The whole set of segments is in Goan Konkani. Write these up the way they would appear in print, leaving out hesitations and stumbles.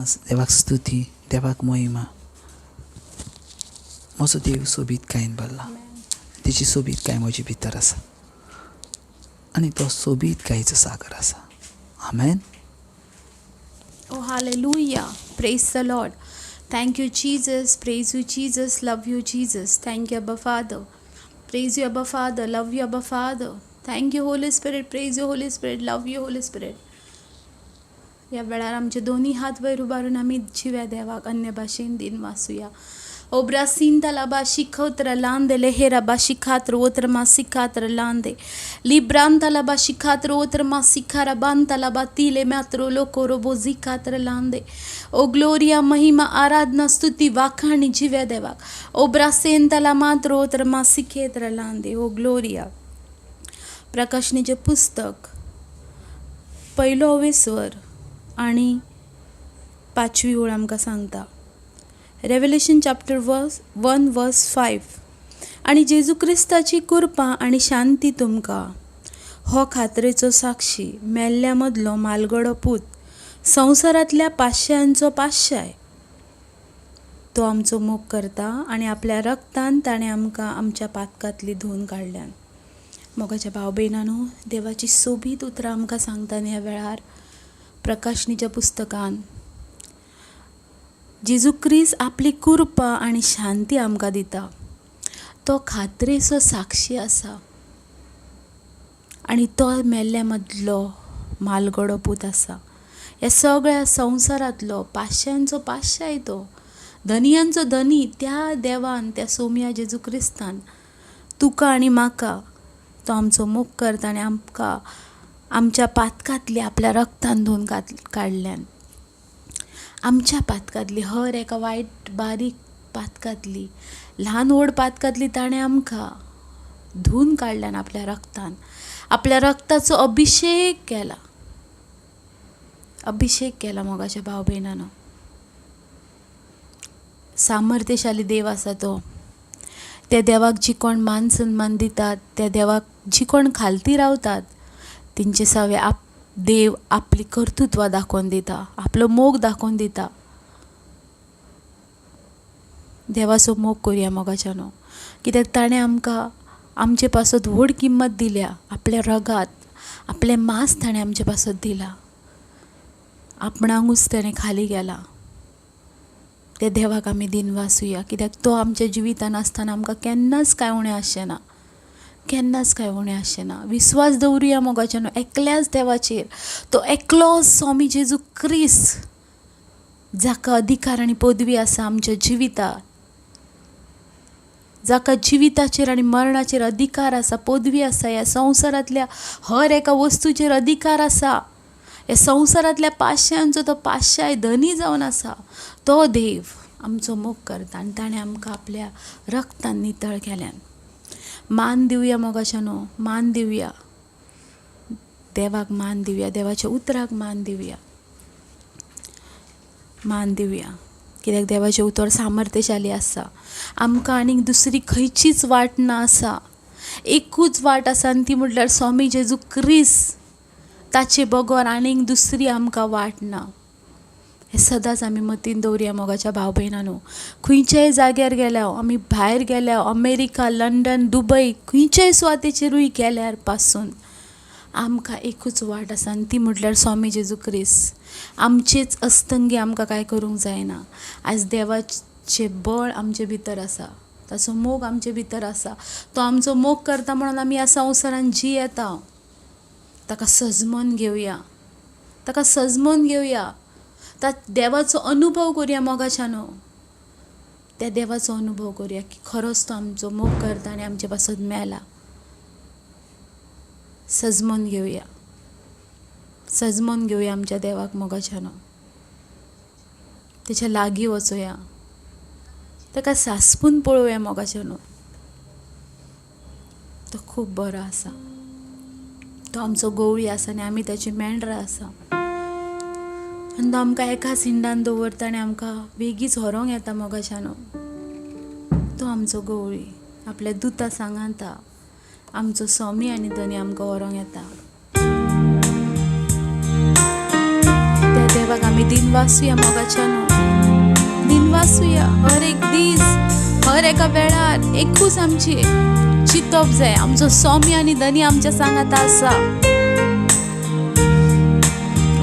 देवाक स्तुती, देवाक महिमा. म्हजो देव सोबीतकायेन भरला, तेजी सोबीतकाय म्हजे भितर आसा आनी तो सोबीतकायेचो सागर आसा. आमेन. Oh, hallelujah. Praise the Lord. Thank you, Jesus. Praise you, Jesus. Love you, Jesus. Thank you, Abba Father. Praise you, Abba Father. Love you, Abba Father. Thank you, Holy Spirit. Praise you, Holy Spirit. Love you, Holy Spirit. ह्या वेळार आमचे दोनी हात वयर उबारून आमी जिव्या देवाक अन्य भाशेन दिन वाचुया. Obrasinta la bashikotra lande lehera bashikatra otra masikatra lande libranta la bashikatra otra masikara banta la batile matro loko robozikatra lande. O gloria, महिमा, आराधना, स्तुती, वाखाणी जिव्या देवाक. ओब्रासेंता ला मात्र ओत्र मासिकेत्र लांदे. ओ ग्लोरिया. प्रकाशनीचें पुस्तक पयलो वेस्वर आनी पांचवी ओळ आमकां सांगता. रेवलेशन चॅप्टर 1 वर्स 5. आनी जेजू क्रिस्ताची कृपा आनी शांती तुमकां. हो खात्रेचो साक्षी, मेल्ल्या मदलो मालगडो पूत, संवसारांतल्या पाश्यांचो पाश्याय. तो आमचो मोग करता आनी आपल्या रक्तान ताणें आमकां आमच्या पातकांतली धुवन काडल्यान. मोगाच्या भाव भयणांनो, देवाची सोबीत उतरां आमकां सांगता ह्या वेळार प्रकाशनीच्या पुस्तकान. जेजू क्रिस्त आपली कृपा आनी शांती आमकां दिता. तो खात्रेचो साक्षी आसा आनी तो मेल्ल्या मदलो मालगडो पूत आसा. ह्या सगळ्या संवसारांतलो पाश्यांचो पाश्याय तो, धनयांचो धनी. त्या देवान, त्या सोम्या जेजू क्रिस्तान तुका आनी म्हाका तो आमचो मोग करता आनी आमकां आमच्या पातकांतली आपल्या रक्तान धुवन काडल्यान. आमच्या पातकांतली, हर एका वायट बारीक पातकांतली, ल्हान व्हड पातकांतली ताणें आमकां धुवन काडल्यान आपल्या रक्तान. आपल्या रक्ताचो अभिशेक केला, अभिशेक केला. मोगाच्या भाव भयणांनो, सामर्थ्यशाली देव आसा तो. त्या देवाक जी कोण मान सन्मान दितात, त्या देवाक जी कोण खालती रावतात, तेंचे सवे देव आपली कर्तृत्वां दाखोवन दिता, आपलो मोग दाखोवन दिता. देवाचो मोग करुया मोगाच्यानो, कित्याक ताणें आमकां आमचे पासत व्हड किंमत दिल्या. आपल्या रगात, आपलें मांस ताणें आमचे पासत दिला. आपणाकूच ताणें खाली गेला. त्या देवाक आमी दिनवासुया, कित्याक तो आमच्या जिवितान आसतना आमकां केन्नाच कांय उणें आसचें ना, केन्नाच कांय उणें आसचें ना. विस्वास दवरुया मोगाच्यानो एकल्याच देवाचेर. तो एकलो स्वामी जेजू क्रिस्त, जाका अधिकार आनी पदवी आसा आमच्या जिवितार, जाका जिविताचेर आनी मरणाचेर अधिकार आसा, पदवी आसा, ह्या संवसारांतल्या हर एका वस्तूचेर अधिकार आसा, ह्या संवसारांतल्या पाश्यांचो तो पाश्याय धनी जावन आसा, तो देव आमचो मोग करता आनी ताणें आमकां आपल्या रक्तान नितळ केल्यान. मान दिवया मोगाच्यानो, मान दिवया देवाक, मान दिवया देवाच्या उतराक, मान दिवया, मान दिवया. कित्याक देवाचें उतर सामर्थ्यशाली आसा. आमकां आनीक दुसरी खंयचीच वाट ना आसा, एकूच वाट आसा आनी ती म्हटल्यार स्वामी जेजू क्रिस्त. ताचे बगर आनीक दुसरी आमकां वाट ना. हें सदांच आमी मतीन दवरुया मोगाच्या भाव भयणांनो. खंयच्याय जाग्यार गेल्या, आमी भायर गेल्या, अमेरिका, लंडन, दुबय, खंयच्याय सुवातेचेरूय गेल्यार पासून आमकां एकूच वाट आसा आनी ती म्हटल्यार स्वामी जेजू क्रिस्त. आमचेच अस्तंगी आमकां कांय करूंक जायना. आयज देवाचें बळ आमचे भितर आसा, ताचो मोग आमचे भितर आसा. तो आमचो मोग करता म्हणून आमी ह्या संवसारान जियेता. ताका सजमोन घेवया, ताका सजमोन घेवया, त्या देवाचो अनुभव करुया मोगाच्यानो. त्या देवाचो अनुभव करुया की खरोच तो आमचो मोग करता आनी आमचे पासत मेला. सजमोन घेवया, सजमोन घेवया आमच्या देवाक मोगाच्यानो. तेच्या लागीं वचोया, ताका सासपून पळोवया मोगाच्यानो. तो खूब बरो आसा, तो आमचो गवळी आसा आनी आमी ताची मेंढरां आसा. आनी तो आमकां एका सिंडान दवरता आनी आमकां बेगीच व्हरोंक येता मोगाच्यानो. तो आमचो गवळी आपल्या दुता सांगाता आमचो स्वामी आनी धनी आमकां व्हरोंक येता. त्या देवाक देवाक आमी दिनवासूया मोगाच्यान, दिनवासूया. हर एक दीस, हर एका वेळार एकूच आमची चिंतप जाय, आमचो स्वामी आनी धनी आमच्या सांगाता आसा.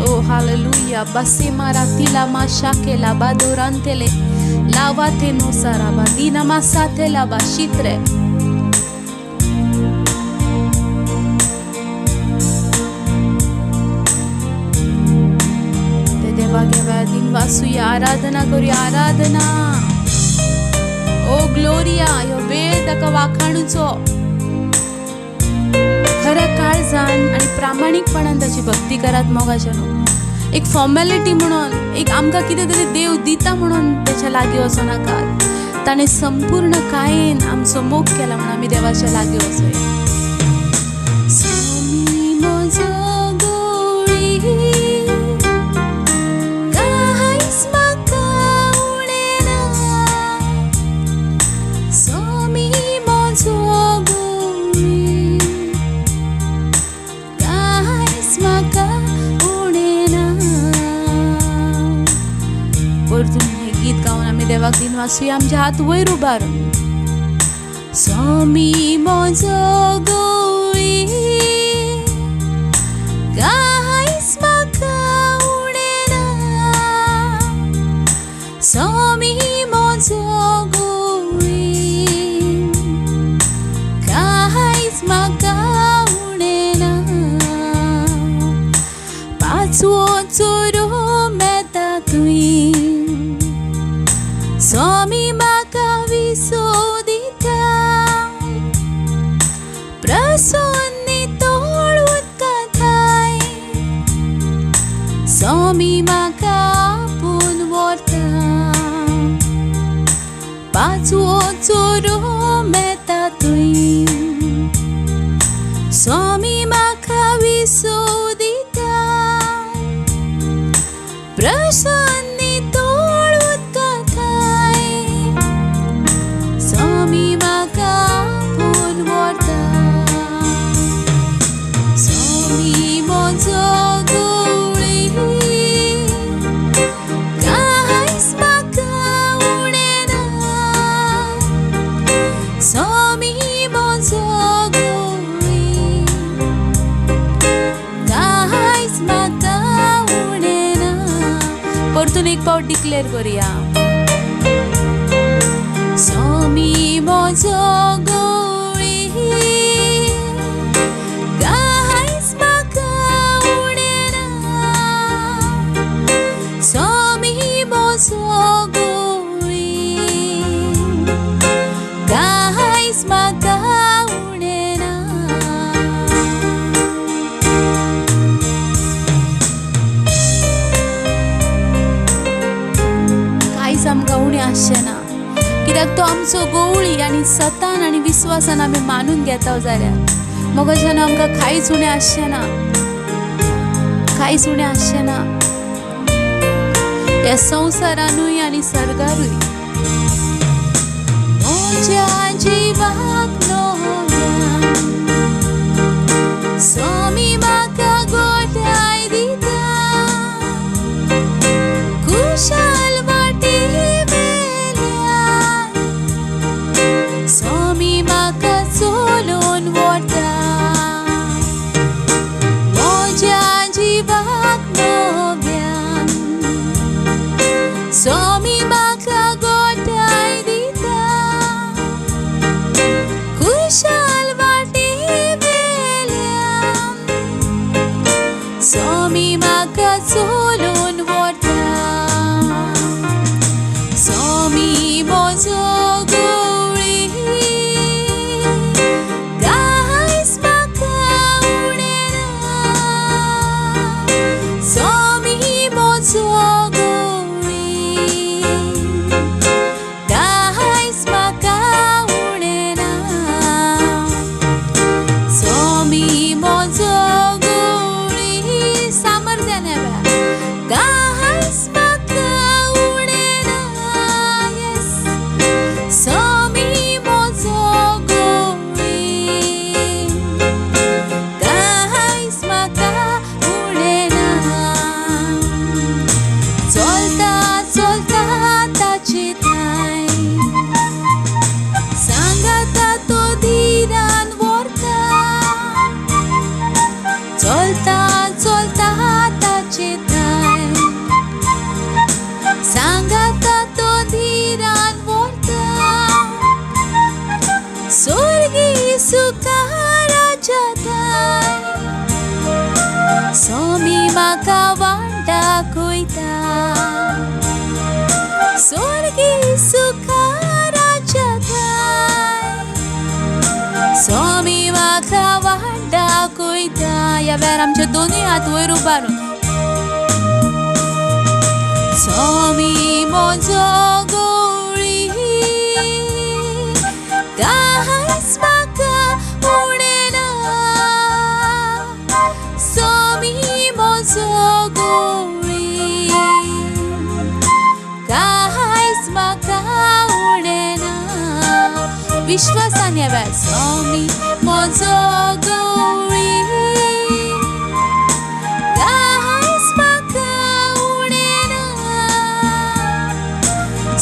ओ हालेलुया. बसेमा रातीला मा शाकेला बादोरांतेले लावा ते नोसाराबा दिना मा साथेला बा शित्रे. ते देवाक ह्या वेळार दिनवासूया, आराधना करूया, आराधना. ओ ग्लोरिया, ह्यो वेळ ताका वाखाणूचो. खऱ्या काळजान आनी प्रामाणीकपणान ताची भक्ती करात मोगाच्यानो. एक फॉर्मेलिटी म्हणून, एक आमकां कितें तरी देव दिता म्हणून तेच्या लागीं वचो नाकात. ताणें संपूर्ण कायेन आमचो मोग केला म्हणून आमी देवाच्या लागीं वचोया. स्वामी म्हजो गोळी, कांयच म्हाका उणें ना. स्वामी म्हजो गोळी, कांयच म्हाका उणें ना. परतून हें गीत गावन आमी देवाक दिनवासूया, आमचे हात वयर उबारून. स्वामी म्हजो गोळी, कांयच म्हाका उणें ना. स्वामी म्हजो गोळी, कांयच म्हाका उणें ना. पांचवो चोरो मेता तुवें, स्वामी म्हाका विसो दिता. प्रसन्न तोळ उदका थाय, स्वामी म्हाका आपोवन व्हरता. पांचवो चोरो मेता तुवें, स्वामी म्हाका विसो दिता. प्रसन्न तोळ उदका थाय, स्वामी म्हाका आपोवन व्हरता. स्वामी म्हजो गोळी, कांयच म्हाका उणें ना. स्वामी म्हजो गोळी, कांयच म्हाका उणें ना. परतून एक पावट डिक्लेअर करुया. स्वामी म्हजो गोळी, कांयच म्हाका उणें ना. स्वामी म्हजो गोळी, कांयच म्हाका उणें ना. कांयच आमकां उणें आसचें ना, कित्याक तो आमचो गोवळी आनी सतान आनी विस्वासान आमी मानून घेता जाल्यार मोगाच्यान आमकां कांयच उणें आसचें ना, कांयच उणें आसचें ना ह्या संवसारानूय आनी सर्गारूय. म्हज्या जिवाक नव्यान स्वामी म्हाका गोठाय दिता. खुशाल वाटे वेल्यान स्वामी म्हाका चलोवन व्हरता. म्हज्या जिवाक नव्यान स्वामी म्हाका गोठाय दिता. खुशाल वाटे वेल्यान वेळार आमचे दोनूय हात वयर उबारून स्वामी म्हजो गवळी कांयच म्हाका उणें ना स्वामी म्हजो गवळी कांयच म्हाका उणें ना विश्वासान ह्या वेळार स्वामी म्हजो गवळी कांयच म्हाका उणें ना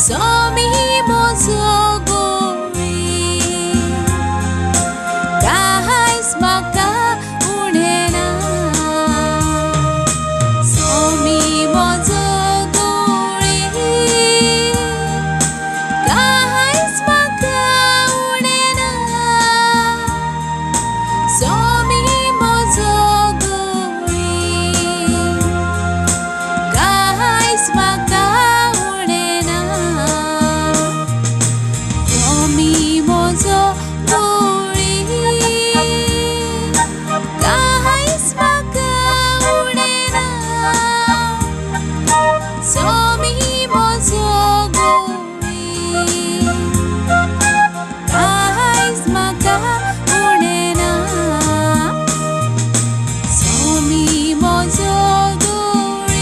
स्वामी म्हजो गवळी कांयच म्हाका उणें ना स्वामी म्हजो गवळी कांयच म्हाका उणें ना स्वामी म्हजो गवळी कांयच म्हाका उणें ना स्वामी म्हजो गवळी कांयच म्हाका उणें ना स्वामी म्हजो गवळी कांयच म्हाका उणें ना स्वामी म्हजो गवळी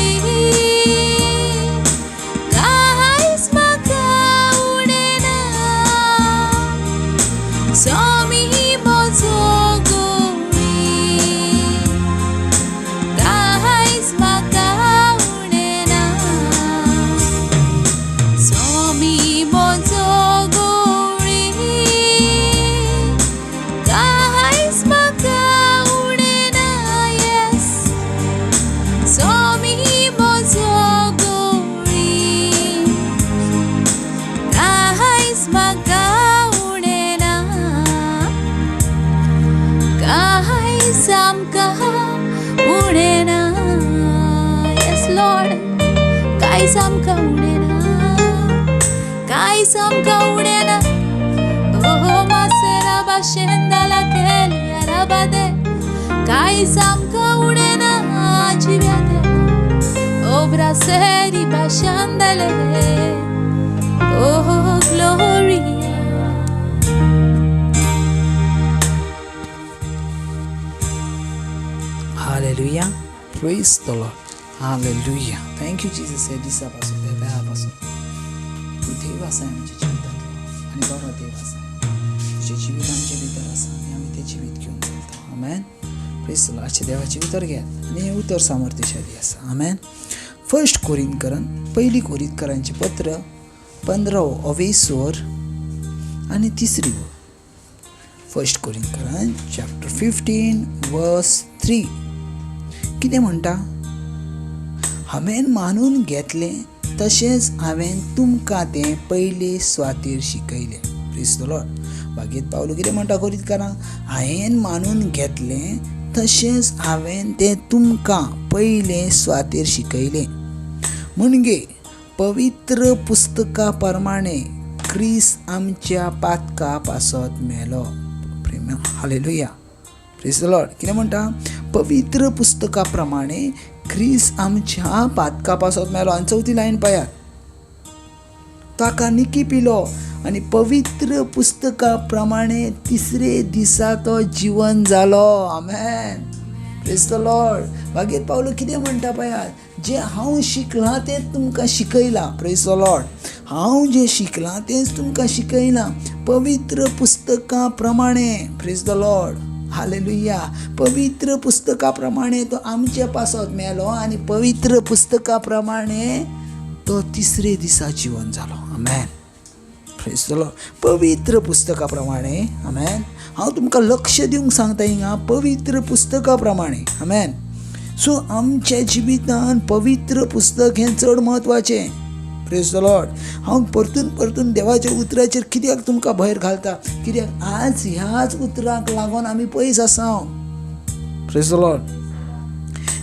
कांयच म्हाका उणें ना स्वामी म्हजो गवळी कांयच म्हाका उणें ना स्वामी म्हजो गवळी कांयच म्हाका उणें ना येस स्वामी म्हजो गवळी कांयच म्हाका उणें ना कांयच आमकां उणें ना येस लॉर्ड कांयच आमकां उणें ना कांयच आमकां उणें ना ओ मासेरा भाशेंदाला केली राबादे कांयच आमकां उणें ना जिव्या देवा ओ ब्रासेरी भाशांदले ओ Gloria. Hallelujah. Praise the Lord. Hallelujah. Thank you Jesus ह्या दिसा पासून त्या वेळा पासून तूं देव आसा आमच्या जिवितांतलो आनी बरो देव आसा. तुजें जिवीत आमचे भितर आसा आनी आमी तें जिवीत घेवन चलता. आमेन. प्रेज the Lord. आजचें देवाचें उतर घेयात आनी हें उतर सामर्थ्यशाली आसा. आमेन. फर्स्ट कोरिंतकरां पयली कोरिंतकरांचें पत्र 15 अवेसोर आनी तिसरी वळ. फर्स्ट कोरिंतकरां चॅप्टर 15 वर्स 3 कितें म्हणटा? हांवें मानून घेतलें तशेंच हांवें तुमकां तें पयले सुवातेर शिकयलें. प्रेज the Lord. बागेत पावलो कितें म्हणटा कोरिंतकरांक? हांवें मानून घेतलें तशेंच हांवें तें तुमकां पयले सुवातेर शिकयलें. म्हणजे पवित्र पुस्तका प्रमाणे क्रिस्त आमच्या पातका पासत मेलो. हालेलुया. प्रेज the Lord. कितें म्हणटा? पवित्र पुस्तका प्रमाणे क्रिस्त आमच्या पातका पासत मेलो. आनी चवथी लायन पळयात, ताका निकी पिलो आनी पवित्र पुस्तका प्रमाणे तिसरे दिसा तो जिवन जालो. आमेन. Praise the Lord. मागीर पावलो कितें म्हणटा पळयात, जें हांव शिकलां तें तुमकां शिकयलां. प्रेज the Lord. हांव जें शिकलां तेंच तुमकां शिकयलां पवित्र पुस्तका प्रमाणे. Praise the Lord. Hallelujah. पवित्र पुस्तका प्रमाणे तो आमचे पासत मेलो आनी पवित्र पुस्तका प्रमाणे तो तिसरे दिसा जिवन जालो. आमेन. Praise the Lord. पवित्र पुस्तका प्रमाणे. आमेन. हांव तुमकां लक्ष दिवंक सांगता हिंगा, पवित्र पुस्तका प्रमाणे. आमेन. सो आमच्या जिवितान पवित्र पुस्तक हें चड म्हत्वाचें. Praise the Lord. हांव परतून परतून देवाच्या उतराचेर कित्याक तुमकां भयर घालता? कित्याक आज ह्याच उतराक लागून आमी पयस आसा. Praise the Lord.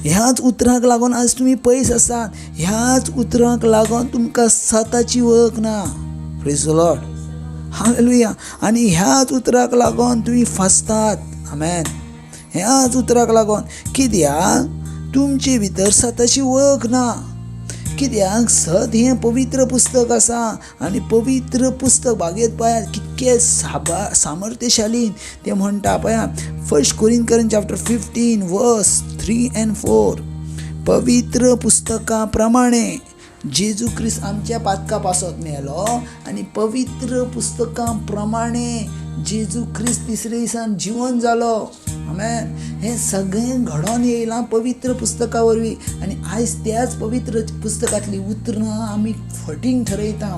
ह्याच उतराक लागून आज तुमी पयस आसात. ह्याच उतराक लागून तुमकां सताची वळख ना. Praise the Lord. Hallelujah. आनी ह्याच उतराक लागून तुमी फसतात. आमेन. ह्याच उतराक लागून. कित्याक तुमचे भितर सताची वळख ना. कित्याक सत हें पवित्र पुस्तक आसा आनी पवित्र पुस्तक बागेत पळयात कितके सामर्थ्यशाली तें म्हणटा. पळया 1 Corinthians chapter 15 verse 3 and 4, पवित्र पुस्तका प्रमाणे जेजू क्रिस्त आमच्या पातका पासत मेलो आनी पवित्र पुस्तका प्रमाणे जेजू क्रिस्त तिसरे दिसान जिवन जालो. आमेन. हें सगळें घडोवन येयलां पवित्र पुस्तका वरवीं आनी आयज त्याच पवित्र पुस्तकांतलीं उतरां आमी फटींग ठरयता.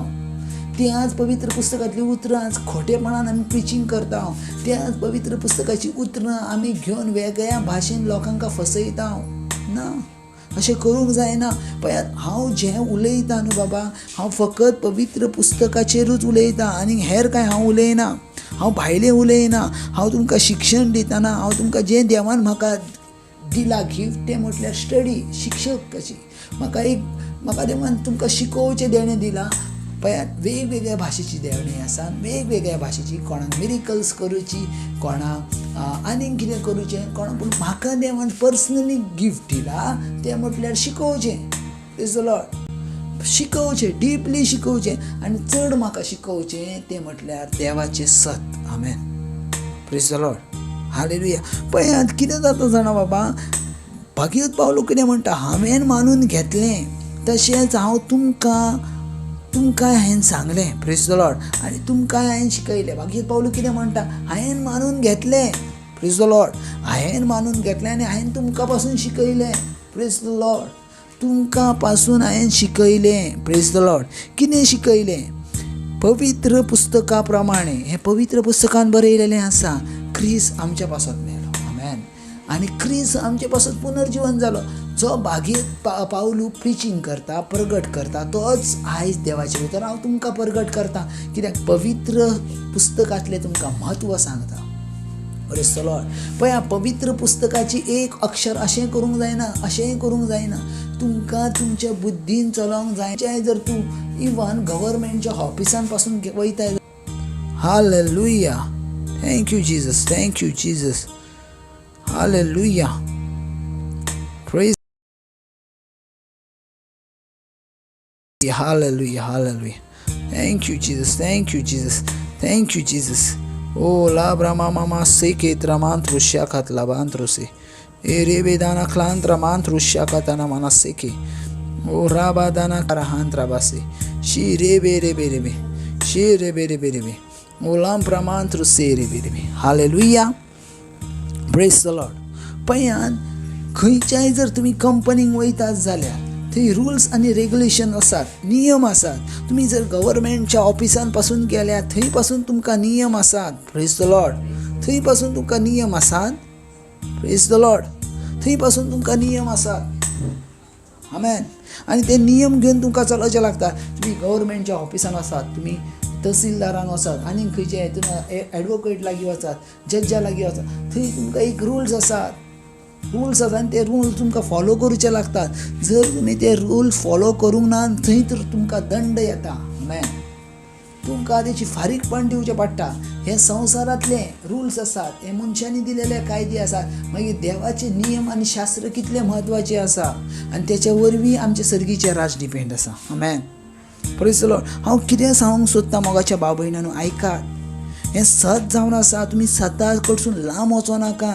त्याच पवित्र पुस्तकांतलीं उतरां आज खोटेपणान आमी प्रिचींग करता. त्याच पवित्र पुस्तकाचीं उतरां आमी घेवन वेगळ्या भाशेन लोकांक फसयता. ना, अशें करूंक जायना. पळयात हांव जें उलयतां न्हू बाबा, हांव फकत पवित्र पुस्तकाचेरूच उलयतां आनी हेर कांय हांव उलयना. हांव भायलें उलयना. हांव तुमकां शिक्षण दितना हांव तुमकां जें देवान म्हाका दिलां गिफ्ट तें म्हटल्यार स्टडी, शिक्षक कशी म्हाका एक म्हाका देवान तुमकां शिकोवचें देणें दिलां. पळयात वेगवेगळ्या भाशेची देणें आसा, वेगवेगळ्या भाशेची, कोणाक मिरिकल्स करूची, कोणाक आनीक कितें करूचें, कोणाक, पूण म्हाका देवान पर्सनली गिफ्ट दिलां तें म्हटल्यार शिकोवचें. प्रेज the Lord. शिकोवचें, डिपली शिकोवचें आनी चड म्हाका शिकोवचें तें म्हटल्यार देवाचें सत. आमेन. Praise the Lord. Hallelujah. पळयात कितें जाता जाणा बाबा, भागीरथ पावलो कितें म्हणटा, हांवें मानून घेतलें तशेंच हांव तुमकां तुमकां हांवें सांगलें. प्रेज the Lord. आनी तुमकां हांवें शिकयलें. भागीरथ पावलो कितें म्हणटा, हांवें मानून घेतलें. प्रेज the Lord. हांवें मानून घेतलें आनी हांवें तुमकां पासून शिकयलें. प्रेज the Lord. तुमकां पासून हांवें शिकयलें. प्रेज the Lord. कितें शिकयलें? पवित्र पुस्तका प्रमाणे. हें पवित्र पुस्तकान बरयलेलें आसा, क्रिस्त आमच्या पासत मेलो. आमेन. आनी क्रिस्त आमचे पासत पुनर्जिवन जालो. जो भागीरथ पावलू प्रिचींग करता, प्रगट करता, तोच आयज देवाचें उतर हांव तुमकां प्रगट करता. कित्याक पवित्र पुस्तकांतलें तुमकां म्हत्व सांगता. Praise the Lord. पळया पवित्र पुस्तकाची एक अक्षर अशें करूंक जायना, अशेंय करूंक जायना. तुमकां तुमच्या बुद्दीन चलोवंक जाय. जर तूं इवन गव्हर्मेंटच्या ऑफिसान पासून वयता. Hallelujah. Thank you Jesus. Thank you Jesus. Hallelujah. Praise. Hallelujah. Hallelujah. Thank you Jesus. Thank you Jesus. Thank you Jesus. O labra mama seke tramantru shakat labantru se erebedana klantra mantru shakatana manaseke o rabadana karahantra base shi rebe rebe rebe shi rebe rebe rebe o lampra mantru se rebe rebe. Hallelujah. Praise the Lord. पयान खंयच्याय जर तुमी कंपनीक वयतात जाल्यार थंय रुल्स आनी रेगुलेशन आसात, नियम आसात. तुमी जर गव्हर्मेंटच्या ऑफिसान पासून गेल्यार थंय पासून तुमकां नियम आसात. प्रेज the Lord. थंय पासून तुमकां नियम आसात. प्रेज the Lord. थंय पासून तुमकां नियम आसात. आमेन. आनी ते नियम घेवन तुमकां चलोवचें लागता. तुमी गव्हर्मेंटच्या ऑफिसान वचात, तुमी तहसीलदारान वचात, आनी खंयच्या हेतून एडवोकेट लागीं वचात, जज्जा लागीं वचात, थंय तुमकां एक रुल्स आसात. रूल्स आसा आनी ते रूल्स तुमकां फॉलो करूचे लागतात. जर तुमी ते रूल्स फॉलो करूंक ना थंय तर तुमकां दंड येता. आमेन. तुमकां तेची फारीकपण दिवचें पडटा. हे संवसारांतले रूल्स आसात, हे मनशांनी दिलेले कायदे आसात. मागीर देवाचे नियम आनी शास्त्र कितले म्हत्वाचे आसा आनी तेच्या वरवीं आमचें सर्गीचें राज डिपेंड आसा. आमेन. Praise the Lord. हांव कितें सांगूंक सोदतां मोगाच्या भाव भयणांनो, आयकात. हें सत जावन आसा. तुमी सता कडसून लांब वचो नाका.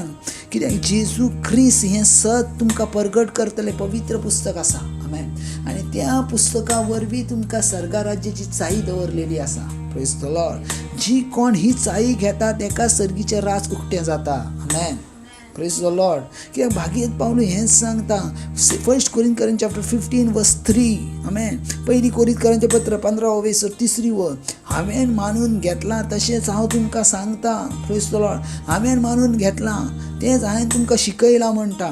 कित्याक जेजू क्रिस्त हें सत तुमकां परगट करतलें पवित्र पुस्तक आसा. आमेन. आनी त्या पुस्तका वरवीं तुमकां सर्गा राज्याची चाई दवरलेली आसा. Praise the Lord. जी कोण ही चाई घेता तेका सर्गीचें राज उक्तें जाता. आमेन. Praise the Lord. कित्याक भागीरथ पावलू हेंच सांगता. 1 Corinthians chapter 15 verse 3. आमेन. पयली कोरिंथकरांचें पत्र 15 तिसरी वर, हांवें मानून घेतलां तशेंच हांव तुमकां सांगता. Praise the Lord. हांवें मानून घेतलां तेंच हांवें तुमकां शिकयलां म्हणटा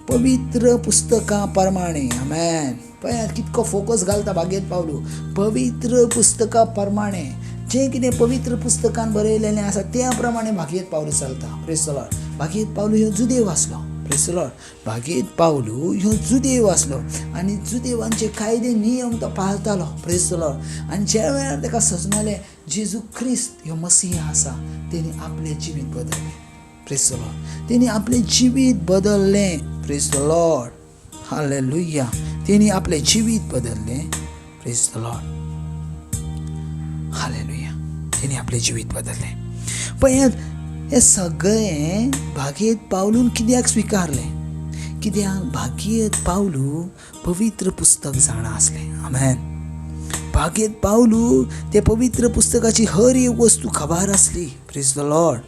पवित्र पुस्तकां प्रमाणे. आमेन. पळयात कितको फोकस घालता भागीरथ पावलू. पवित्र पुस्तकां प्रमाणे जें कितें पवित्र पुस्तकान बरयलेलें आसा त्या प्रमाणे भागीरथ पावलू चलता. Praise the Lord. Bhagirath Pavlu ह्यो जुदेव आसलो. Praise the Lord. Bhagirath Pavlu ह्यो जुदेव आसलो आनी जुदेवांचे कायदे नियम तो पाळतालो. Praise the Lord. आनी ज्या वेळार ताका सजमालें जेजू क्रिस्त ह्यो मसीह आसा, तेणी आपलें जिवीत बदललें. Praise the Lord. तेणी आपलें जिवीत बदललें. Praise the Lord. Hallelujah. तेणी आपलें जिवीत बदललें. Praise the Lord. Hallelujah. तेणी आपलें जिवीत बदललें. पळयात हें सगळें भागेत पावलून कित्याक स्विकारलें? कित्याक भागेत पावलू पवित्र पुस्तक जाणा आसलें. आमेन. भागेत पावलू ते पवित्र पुस्तकाची हर एक वस्तू खबर आसली. Praise the Lord.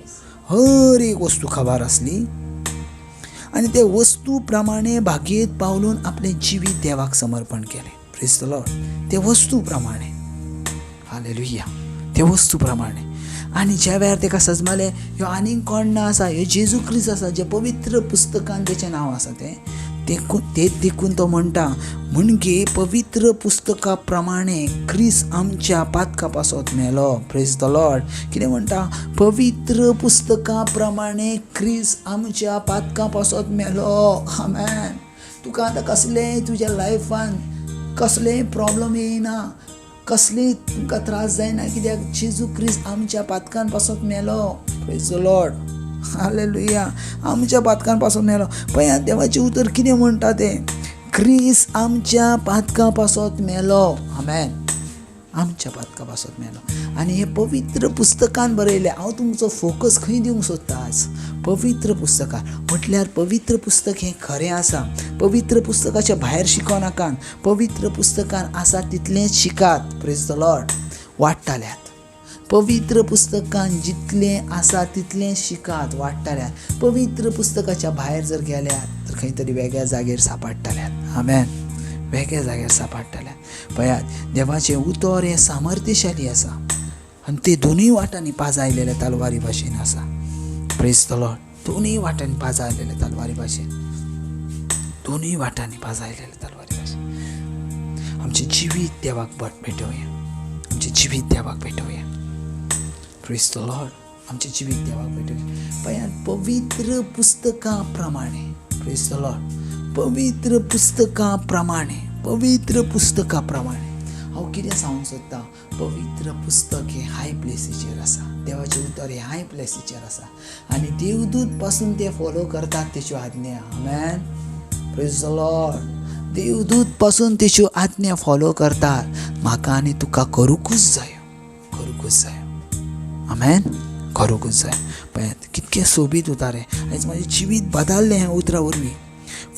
हर एक वस्तू खबर आसली आनी ते वस्तू प्रमाणे भागेत पावलून आपलें जिवीत देवाक समर्पण केलें. Praise the Lord. ते वस्तू प्रमाणे. हालेलुया. ते वस्तू प्रमाणे. आनी ज्या वेळार ताका सजमालें ह्यो आनीक कोण ना आसा, ह्यो जेजू क्रिस्त आसा, जें पवित्र पुस्तकान तेचें नांव आसा तें तेच देखून तो म्हणटा म्हणजे पवित्र पुस्तका प्रमाणे क्रिस्त आमच्या पातका पासत मेलो. Praise the Lord. कितें म्हणटा? पवित्र पुस्तका प्रमाणे क्रिस्त आमच्या पातका पासत मेलो. आमेन. तुका आतां कसलेंय तुज्या लायफान कसलेंय प्रॉब्लम येयना, कसली तुमकां त्रास जायना, कित्याक जेजू क्रिस्त आमच्या पातकान पासत मेलो. Praise the Lord. Hallelujah. आमच्या पातकान पासत मेलो. पळयात देवाचें उतर कितें म्हणटा तें, क्रिस्त आमच्या पातकां पासत मेलो. आमेन. आमच्या पातकां पासत मेलो. आनी हें पवित्र पुस्तकान बरयलें. हांव तुमचो फोकस खंय दिवंक सोदता आज? पवित्र पुस्तकार. म्हटल्यार पवित्र पुस्तक हें खरें आसा. पवित्र पुस्तकाच्या भायर शिको नाकात. पवित्र पुस्तकान आसा तितलेंच शिकात. Praise the Lord. वाडटाल्यात. पवित्र पुस्तकान जितलें आसा तितलें शिकात, वाडटाल्यात. पवित्र पुस्तकाच्या भायर जर गेल्यात तर खंय तरी वेगळ्या जागेर सापडटाल्यात. आमेन. वेगळ्या जाग्यार सापडटाल्यात. पळयात देवाचें उतर हें सामर्थ्यशाली आसा आनी ते दोनूय वाटांनी पाजायलेल्या तलवारी भाशेन आसा. Praise the Lord. दोनूय वाटांनी पाजायलेल्या तलवारी भाशेन, दोनूय वाटांनी पाजायलेल्या तलवारी भाशेन. आमचें जिवीत देवाक भेटोवया. आमचें जिवीत देवाक भेटोवया. Praise the Lord. आमचें जिवीत देवाक भेटोवया. पळयात पवित्र पुस्तका प्रमाणे. Praise the Lord. पवित्र पुस्तका प्रमाणे, पवित्र पुस्तका प्रमाणे. हांव कितें सांगूंक सोदता? पवित्र पुस्तक हें हाय प्लेसीचेर आसा. देवाचें उतर हें हाय प्लेसीचेर आसा आनी देवदूत पासून ते फॉलो करतात तेच्यो आज्ञा. आमेन. Praise the Lord. देवदूत पासून तेच्यो आज्ञा फॉलो करतात. म्हाका आनी तुका करूंकूच जायो, करूंकूच जायो. आमेन. करूंकूच जाय. पळयात कितकें सोबीत उतर हें. आयज म्हाजें जिवीत बदल्लें हें उतरा वरवीं.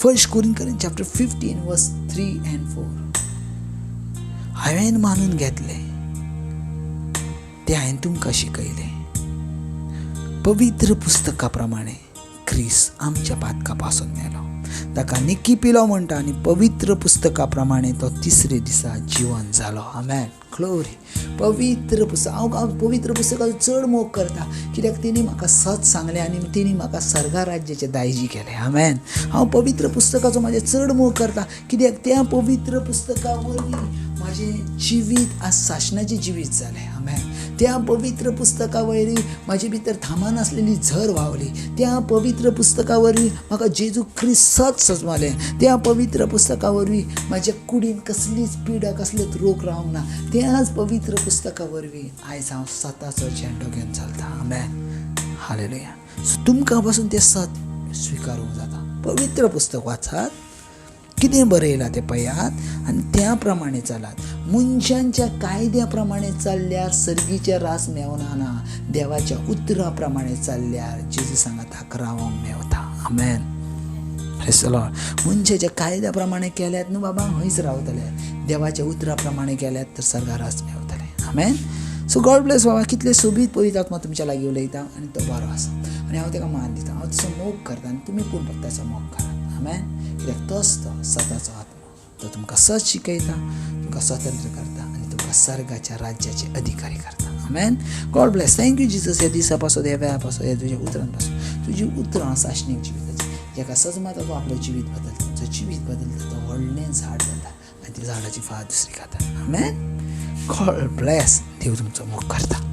1 Corinthians chapter 15 verse 3 and 4. हांवें मानून घेतलें तें हांवें तुमकां शिकयलें. पवित्र पुस्तका प्रमाणे क्रिस्त आमच्या पातका पासून मेलो. ताका निकी पिलो म्हणटा आनी पवित्र पुस्तका प्रमाणे तो तिसरे दिसा जिवन जालो. आमेन. ग्लोरी. पवित्र पुस्तक. हांव पवित्र पुस्तकाचो चड मोग करता कित्याक तेणी म्हाका सत सांगलें आनी तेणी म्हाका सर्गा राज्याचें दायजी केलें. आमेन. हांव पवित्र पुस्तकाचो म्हाजें चड मोग करता कित्याक त्या पवित्र पुस्तका वरवीं म्हाजें जिवीत आज सासणाचें जिवीत जालें. आमेन. त्या पवित्र पुस्तका वरवीं म्हाजे भितर थांबनासलेली झर व्हांवली. त्या पवित्र पुस्तका वरवीं म्हाका जेजू क्रिस्त सत सजमालें. त्या पवित्र पुस्तका वरवीं म्हाज्या कुडीन कसलीच पिडा, कसलेच रोग रावंक ना. त्याच पवित्र पुस्तका वरवीं आयज हांव सताचो झेंडो घेवन चलता. आमेन. हालेलुया. सो तुमकां पासून तें सत स्विकारूंक जाता. पवित्र पुस्तक वाचात, कितें बरयलां तें पळयात आनी त्या प्रमाणे चलात. मनशांच्या कायद्या प्रमाणे चल्ल्यार सर्गीचें रास मेवना ना. देवाच्या उतरा प्रमाणे चल्ल्यार जेजू सांगाताक रावंक मेवता. आमेन. Praise the Lord. मनशाच्या कायद्या प्रमाणे केल्यात न्हू बाबा हंयच रावतले. देवाच्या उतरा प्रमाणे केल्यात तर सर्गा रास मेवतले. आमेन. सो गॉड ब्लेस बाबा. कितले सोबीत पवित्र आत्मा तुमच्या लागीं उलयता आनी तो बरो आसा आनी हांव ताका मान दिता. हांव ताचो मोग करता आनी तुमी पूण फक्त ताचो मोग करात. आमेन. कित्याक तोच तो सताचो आत्मो. तो तुमकां सत शिकयता, तुमकां स्वतंत्र करता आनी तुमकां सर्गाच्या राज्याचे अधिकारी करता. आमेन. God bless. Thank you Jesus. ह्या दिसा पासून, ह्या वेळा पासून, ह्या तुज्या उतरां पासून. तुजी उतरां सासणीक जिविताची. जाका सजमाता तो आपलें जिवीत बदलता. जो जिवीत बदलता तो व्हडलें झाड जाता आनी ती झाडाची फाळ दुसरी खाता. आमेन. गॉड ब्लेस. देव तुमचो मोग करता.